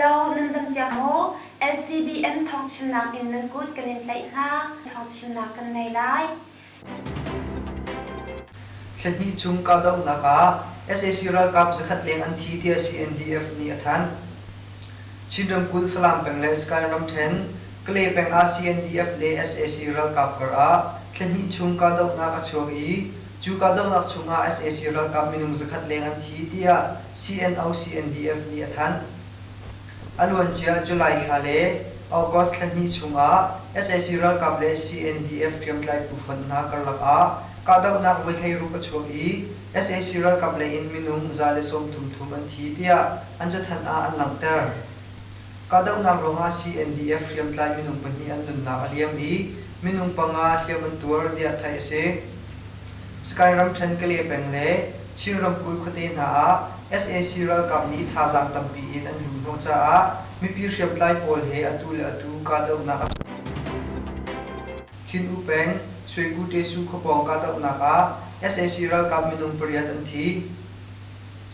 Hello, nan dam cia maw? LCBN thawngchimnak in nan kut kan in tlaih hna. Thawngchimnak kan nei lai. Thla hnih chung kahdohnak ah sac ralkap zakhat leng an thi tiah CNDF nih a thanh. Chin ramkulh Falam peng le Sagaing ramṭhen, Kalay peng ah CNDF le sac ralkap kar ah thla hnih chung kahdohnak a chuak i cu kahdohnak chung ah sac ralkap minung zakhat leng an thi tiah CNO-CNDF nih a thanh. A luancia July thla le August thla hnih chung ah sac ralkap le CNDF hriamtlai phu fonh hna karlak ah kahdohnak voi 16 a chuak i sac ralkap lei in minung 130 thum an thi tiah an cathanh ah an langhter. Kahdohnak ruangah CNDF hriamtlai minung pahnih an nunnak a liam i minung panga hliam an tuar tiah theih a si. Sky ramṭhen Kalay peng le Chin ramkulh khuate hna ah sac ralkap nih thazaang tampi in an luhhnawh caah mipi hriamtlai pawl he atu le atu kahdohnak a Khin U peng, Suiku Tesu khuapawng kahdohnak ah sac ralkap minung pariat an thi.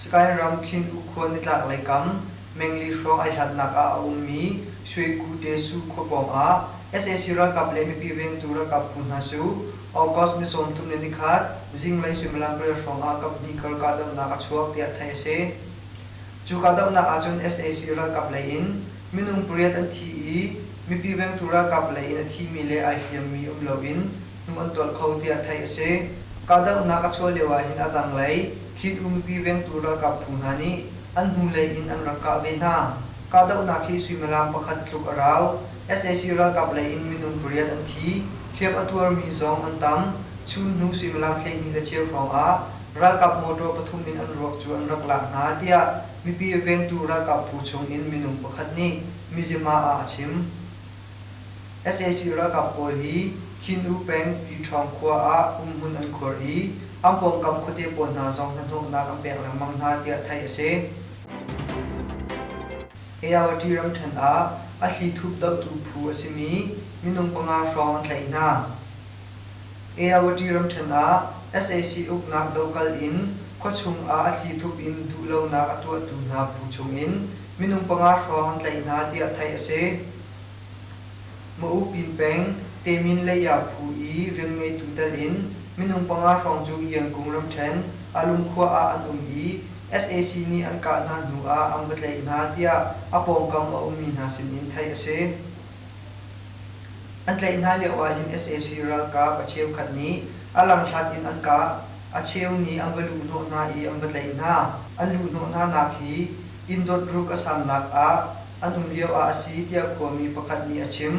Sagaing ram Khin U khua nitlaklei kam Mengli hrawng ai hlatnak ah a ummi Suiku Tesu khua pawng ah sac ralkap le mipi vengtu ralkap phu hna cu August ni 30 le nikhat zinglei suimilam pariat hrawng ah kaphnih kar kahdohnak a chuak tiah theih a si. Cu kahdohnak ahcun sac ralkap lei in minung pariat an thi i mipi vengtu ralkap lei in a thimi le ai hliammi um loin hnu an tual kho tiah theih a si. Kahdohnak a chuah lio ahhin a tanglei Khit-u mipi vengtu ralkap phu hna nih an hnulei in an rak kah ve hna. Kahdohnak hi suimilam pakhat tluk a rau. Sac ralkap lei in minung pariat an thi. Hliam a tuarmi zong an tam. Chun hnu suimilam 12 le cheu hrawng ah ralkap motor pathum in an ruak cu an rak lak hna tiah mipi vengtu ralkap phu chung in minung pakhat nih Mizzima ah a chim. Sac ralkap pawl hi Khin-U peng Pyithawng khua ah umhmun an khuar i an pawngkam khuate pawl hna zong hnahnawhnak an pek lengmang hna tiah theih a si. Ayawady ramṭhen ah a thlithup dohtu phu a simi minung panga hrawng an tlaih hna. Ayawady ramṭhen ah sac uknak dohkal in khuachung ah a thlithup in duhlonak a tuahtu hna phu chungin minung panga hrawng an tlaih hna tiah theih a si. Maupin peng Temin Leia phu i rianngeitu tel in minung panga hrawng cu Yangon ramṭhen Alung khua ah an um i sac nih an kah hna hnu ah an va tlaih hna tiah a pawngkam a ummi hna sinin theih a si. An tlaih hna lio ahhin sac ralkap a cheukhat nih a langhlat in an kah, a cheu nih an va luhhnawh hna i an va tlaih hna. An luhhnawh hna nak hi inn dot ruk a sannak ah an um lio ah a si tiah khuami pakhat nih a chim.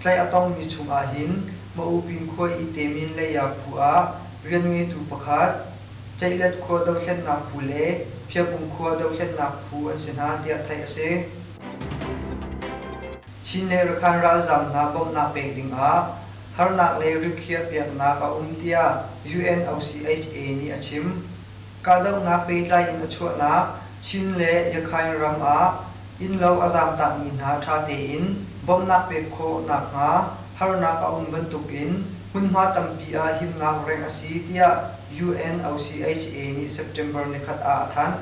Tlaih a tongmi chung ahhin Maupin khua i Temin Leia phu ah rianngeitu pakhat, Ceihlet khua dothlennak phu le Phiapung khua dothlennak phu an si hna tiah theih a si. Chin le Rakhine ralzaam hna bawmhnak pek ding ah harnak le rikhiah piaknak a um tiah UNOCHA nih a chim. Kahdohnak pehtlai in a chuahnak Chin le Rakhine ram ah innlo a zaamtakmi hna ṭha tein bawmhnak pek khawh nakhnga harnak a um bantukin hmunhma tampi ah himnak rengh a si tiah UNOCHA nih September nikhat ah a thanh.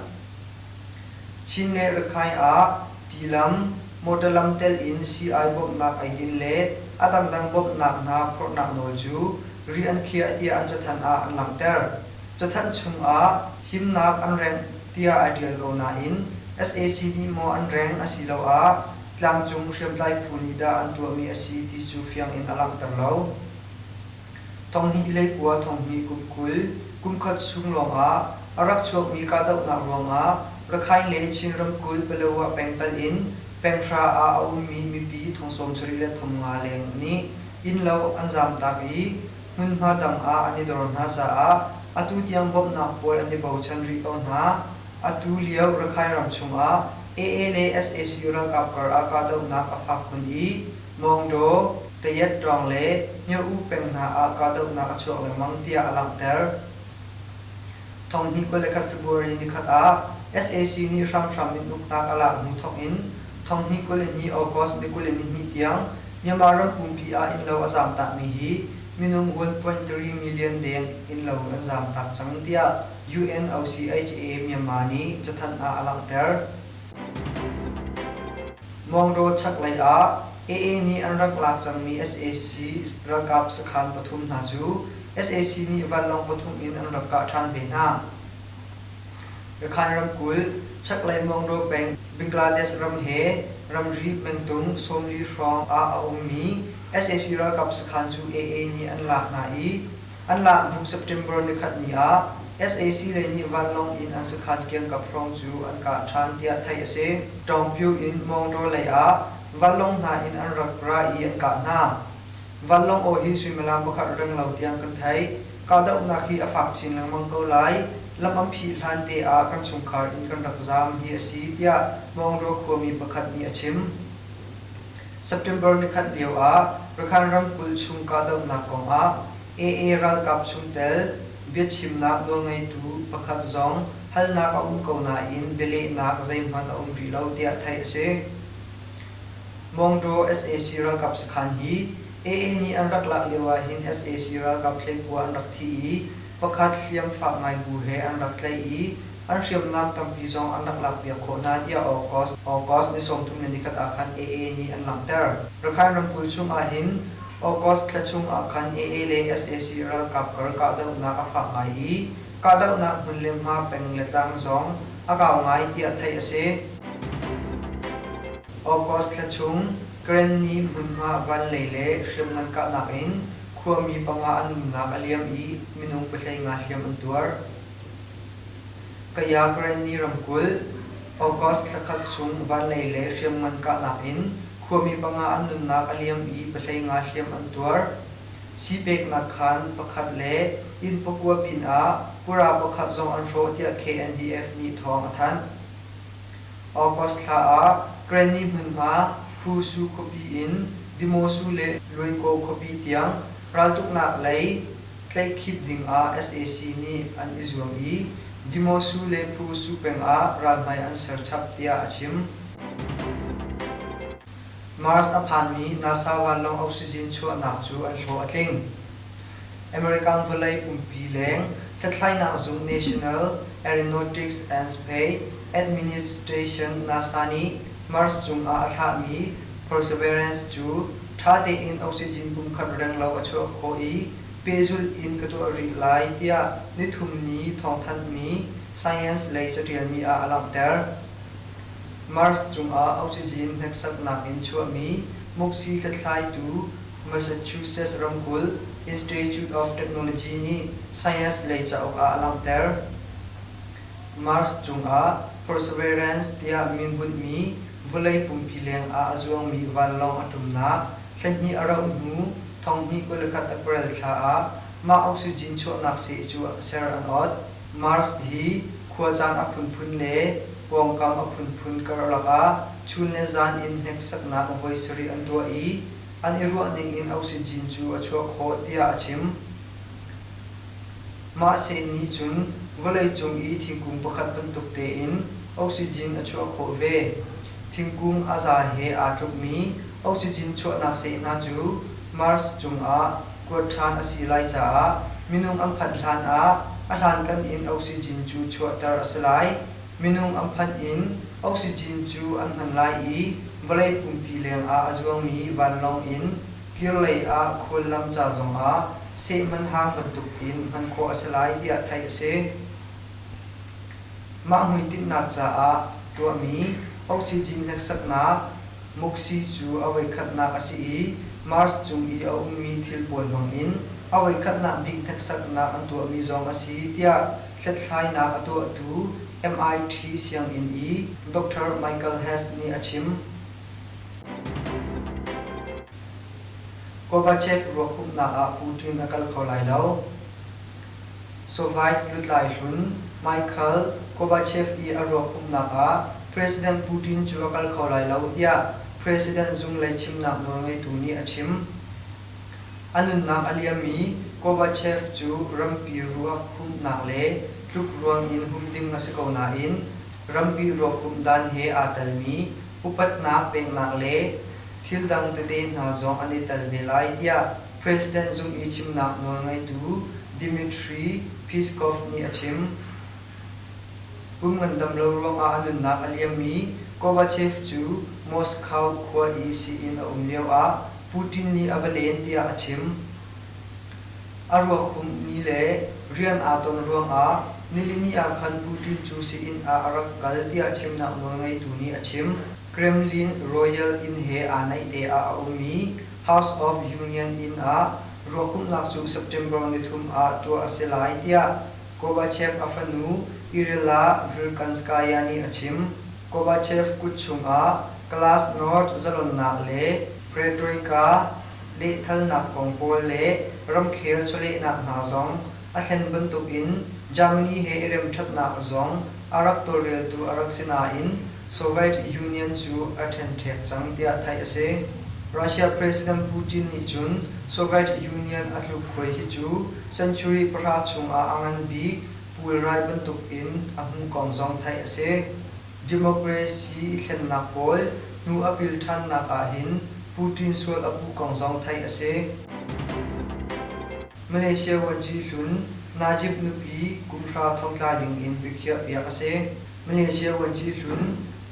Chin le Rakhine ah tilam, motor lam telh in sii-ai bawmhnak eidin le a dangdang bawmhnak hna phorhnak nawl cu ri an khiah tiah an cathanh ah an langhter. Cathanh chung ah himnak an rengh tiah ai ṭial ko nain sac nih maw an rengh asiloah tlangcung hriamtlai phu nih dah an tuahmi a si ti cu fiang in a langhter lo. 2009 2020 kumkhat chung lawngah a rak chuakmi kahdohnak ruangah Rakhine le Chin ramkulh Palawa pengtal in penghra ah a ummi mipi thong 73 leng nih innlo an zamtak i hmunhma dang ah an i dor hna caah atu tiang bawmhnak pawl an i bochan rih ko hna. Atu lio Rakhine ram chungah AA le sac ralkap kar ah kahdohnak a fak khun i Maungdaw, Tayet-ṭawng le Myo-U peng hna ah kahdohnak a chuak lengmang tiah a langhter. 2021 February nikhat ah sac nih hramhram in uknak a lak hnu thawk in 2022 August ni 22 tiang Myanmar ram pumpi ah innlo a zaamtakmi hi minung 1.3 million deng innlo an zaamtak cang tiah UNOCHA Myanmar nih cathanh ah a langhter. Maungdaw chaklei ah AA nih an rak lak cangmi sac ralkap sakhan pathum hna cu sac nih vanlawng pathum in an rak kah ṭhan ve hna. Rakhine ramkulh, chaklei Maungdaw peng Bangladesh ram he ramri mengtung 40 hrawng ah a ummi sac ralkap sakhan cu AA nih an lak hna i an lak hnu September nikhat ni ah sac lei nih vanlawng in an sakhan kiangkap hrawng cu an kah ṭhan tiah theih a si. Taungpyu in Maungdaw lei ah vanlawng hna in an rak ra i an kah hna. Vanlawng aw hi suimilam pakhat renglo tiang kan theih. Kahdohnak hi a fak chin lengmang ko lai. Lam an phih hlan te ah kan chungkhar in kan rak zaam hi a si, tiah Maungdaw khuami pakhat nih a chim. September nikhat lio ah Rakhine ramkulh chung kahdohnak kong ah AA ralkap chungtel biachimnak nawlngeitu pakhat zong halnak a um ko nain bialehnak zeihmanh a um rih lo tiah theih a si. Maungdaw sac ralkap sakhan hi AA nih an rak lak lio ahhin sac ralkap 19 an rak thi i pakhat hliamfak ngai bu he an rak tlaih i an hriamnam tampi zong an rak lakpiak khawh hna tiah August August ni 31 ah khan AA nih an langhter. Rakhine ramkulh chung ahhin August thla chung ah khan AA le sac ralkap kar kahdohnak a fak ngai i kahdohnak hmun le hma peng le tlang zong a kau ngai tiah theih a si. August thla chung Karenni hmunhma vanlei le hriamngan kahnak in khuami panga an nunnak a liam i minung 15 hliam an tuar. Kaya Karenni ramkulh, August thla khat chung vanlei le hriamngan kahnak in khuami panga an nunnak a liam i 15 hliam an tuar. Sii-peknak khaan pakhat le inn pakua pinah pura pakhat zong an hrawh tiah KNDF nih thawng a thanh. August thla ah Karenni hmunhma Phu-su khuapi in Dimosu le Luaikaw khuapi tiang raltuknak lei tlaihkhip ding ah sac nih an i zuam i Dimosu le Phu-su peng ah ralhmai an ser chap tiah a chim. Mars a phanmi NASA vanlawng oxygen chuahnak cu an hlawh a tling. American vawlei pumpi leng hlathlainak zung National Aeronautics and Space Administration NASA nih Mars cungah a thlahmi Perseverance cu ṭha tein oxygen pumkhat renglo a chuah khawh i pehzulh in ka tuah rih lai tiah nithumni thawngthanhmi science lei caṭialmi ah a langhter. Mars cungah oxygen hneksaknak in chuahmi muksi hlathlaitu Massachusetts ramkulh Institute of Technology nih science lei cauk ah a langhter. Mars cungah Perseverance tiah min bunhmi vawlei pumpi lengah a zuangmi vanlawng a ṭumnak thlahnih a rauh hnu 2021 April thla ah mah oxygen chuahnak seh cu ser an ot. Mars hi khuacaan a phunphun le pawngkam a phunphun karlak ah chun le zan in hneksaknak voi sarih an tuah i an i ruah ningin oxygen cu a chuah khawh tiah a chim. Mah seh nih cun vawleicung i thingkung pakhat bantuk tein oxygen a chuah khawh ve. Thingkung a za he aa tlukmi oxygen chuahnak seh hna cu Mars cungah kuat ṭhan a si lai caah minung an phanh hlan ah a hlankan in oxygen cu chuahter a si lai. Minung an phanh in oxygen cu an hman lai i vawlei pumpi lengah a zuangmi vanlawng in kirlei ah khuallam ca zongah seh hmanhang bantukin hman khawh a si lai tiah theih a si. Mah hmuitinhnak caah tuahmi oxygen hneksaknak muksi cu a voikhatnak a si i Mars cung i a ummi thil pawl hmangin a voikhatnak bik hneksaknak an tuahmi zong a si tiah hlathlainak a tuahtu MIT sianginn i Dr. Michael Hess nih a chim. Gorbachev ruak humhnak ah Putin a kal kho lai lo. Soviet lutlai hlun Michael Gorbachev i a ruak humhnak ah President Putin cu a kal kho lai lo tiah President zung lei chimnak nawlngeitu nih a chim. A nunnak a liammi Gorbachev cu rampi ruak humhnak le tlukruang in hum ding a si ko nain rampi ruak humh dan he aa telmi upatnak peknak le thil dang tete hna zong an i tel ve lai tiah President zung i chimnak nawlngeitu Dmitry Peskov nih a chim. Pum ngandam lo ruangah a nunnak a liammi. Gorbachev cu Moscow khua i sii-inn a um lioah Putin nih a va len tiah a chim. A ruak humh ni le rian aa ton ruangah nilini ah khan Putin cu sii-inn ah a rak kal tiah chimnak nawlngeitu nih a chim. Kremlin Royal Inn he aa naihte ah a ummi House of Union Inn ah ruakhumhnak cu September nithum ah tuah a si lai tiah Gorbachev a fanu Irina Vilkanskaya nih a chim. Gorbachev kut chungah Glasnost zalonnak le Perestroika lehthalnak kong pawl le ramkhel chawlehnak hna zong a thlen bantukin Germany he i remṭhatnak zong a rak tawlreltu a rak si nain Soviet Union cu a ṭhenṭhek cang tiah theih a si. Russia President Putin nih cun Soviet Union a tluk khuai hi cu century pahra chungah a ngan bik pulrai bantukin a hmuh kong zong theih a si. Democracy i thlennak pawl hnu a pil ṭhannak ahhin Putin sual a puh kong zong theih a si. Malaysia Vuanci hlun Najib nupi kumhra thongtla dingin biakhiahpiak a si. Malaysia Vuanci hlun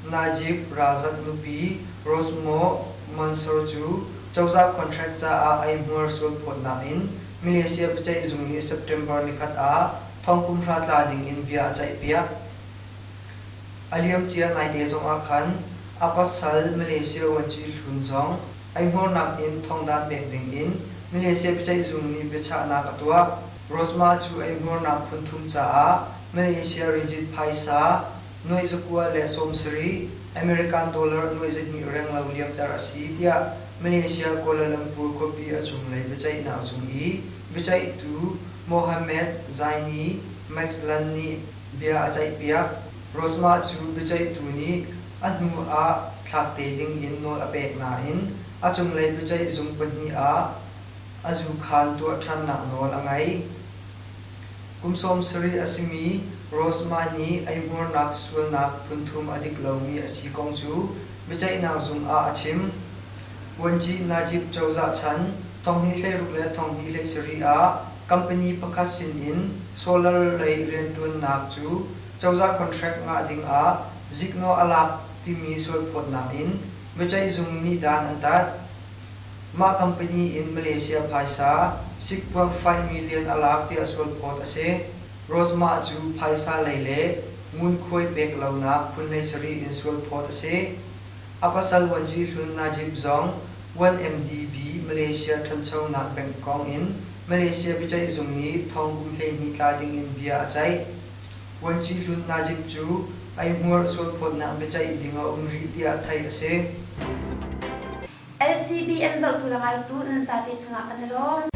Najib Razak nupi Rosmah Mansor cu cozah contract caah eihmuar sualphawtnak in Malaysia biaceihzung nih September nikhat ah thong kumhra tla dingin bia a ceihpiak. A liamcia naite zongah khan a pasal Malaysia Vuanci hlun zong eihmuarnak in thongdan pek dingin Malaysia biaceihzung nih biachahnak a tuah. Rosmah cu eihmuarnak phunthum caah Malaysia ringgit phaisa nuai 270, American dollar nuai 200 renglo liamter a si tiah Malaysia Kuala Lumpur khuapi a cunglei biaceihnak zung i biaceihtu Mohamed Zaini Maxlan nih bia a ceihpiak. Rosmah cu biaceihtu nih a hnu ah thlak te dingin nawl a pek nain a cunglei biaceihzung pahnih ah a zukhan tuah ṭhannak nawl a ngei. Kum 70 a simi Rosmah nih eihmuarnak sualnak phunthum a dik lomi a si kong cu biaceihnak zung ah a chim. Vuanci Najib cozah chan 2016 le 2017 ah company pakhat sinin solar lei rianṭuannak cu cozah contract ngah dingah ziknawh a lak timi sualphawtnak in biaceihzung nih dan an tat. Mah company in Malaysia phaisa 6.5 million a lak tiah sualphawt a si. Rosmah cu phaisa lei le ngunkhuai pek lonak phun 17 in sualphawt a si. A pasal Vuanci hlun Najib zong 1MDB Malaysia ṭhanchonak bank kong in Malaysia biaceihzung nih thong kum 12 tla dingin bia a ceih. Vuanci hlun Najib cu eihmuar sualphawtnak biaceih ding a um rih tiah theih a si. LCBN zohtu le ngaitu nan zate cungah kan i lawm.